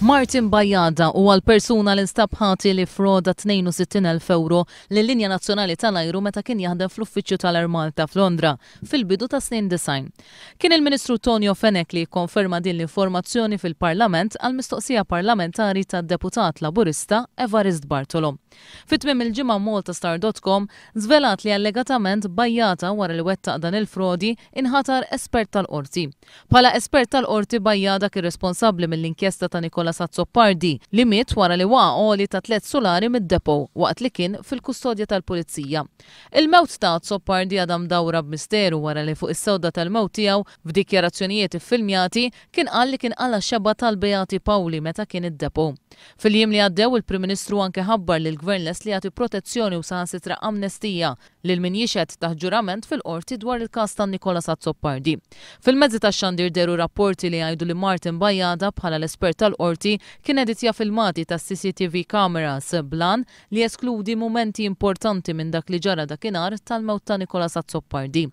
Martin Bajada huwa l-persuna li nstab ħati li ffroda 62,000 ewro lil-linja nazzjonali tal-ajru meta kien jaħdem fl-uffiċċju tal-Air Malta f'Londra fil-bidu tas-snin 90. Kien il-Ministru Tonio Fenech li kkonferma din l-informazzjoni fil-Parlament għal mistoqsija parlamentari tad-Deputat Laburista Evarist Bartolo. Fi tmiem il-ġimgħa Maltastar.com żvelat li allegatament Bajada wara li wettaq dan il-frodi inħatar espert tal-Qorti. Bħala espert tal-Qorti Bajada kien responsabbli mill-inkjesta ta' Nicholas Azzopardi li miet wara li waqa' għoli ta' tlett sulari mid-depot waqt li kien fil-kustodja tal-Pulizija. Il-mewt ta' Azzopardi għadha mdawra b'misteru wara li fuq is-sewda tal-mewt tiegħu f'dikjarazzjonijiet iffilmjati kien qal li kien qala' xebgħa tal-Beati Paoli meta kien id-depot. Fil-jiem li għaddew il-Prim Ministru anke ħabbar li l-Gvern lest li jagħti protezzjoni u saħansitra amnestija lil min jixhed taħt ġurament fil-Qorti dwar il-każ ta' Nicholas Azzopardi. Fil-mezzi tax-xandir dehru rapporti li jgħidu li Martin Bajada, bħala l-espert tal-Qorti, kien editja filmati tas-CCTV cameras bl-għan li jeskludi mumenti importanti minn dak li ġara dakinhar tal-mewt ta' Nicholas Azzopardi.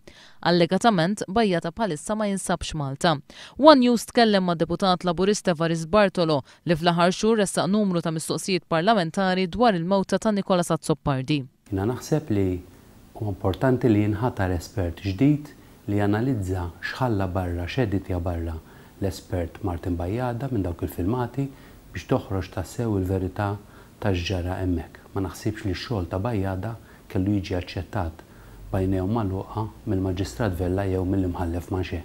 Allegatament, Bajada bħalissa ma jinsabx Malta. One News tkellem mad-Deputat Laburista Evarist Bartolo li fl-aħħar xhur ressaq numru ta' mistoqsijiet parlamentari dwar il-mewta ta' Nicholas Azzopardi. Jiena naħseb li huwa importanti li jinħatar espert ġdid li janalizza x'ħalla barra, x'editja barra l-espert Martin Bajada minn dawk il-filmati biex toħroġ tassew il-verità ta' x'ġara hemmhekk. Ma naħsibx li x-xogħol ta' Bajada kellu jiġi aċċettat b'għajnejhom magħluqa mill-Maġistrat Vella jew mill-Imħallef Manché.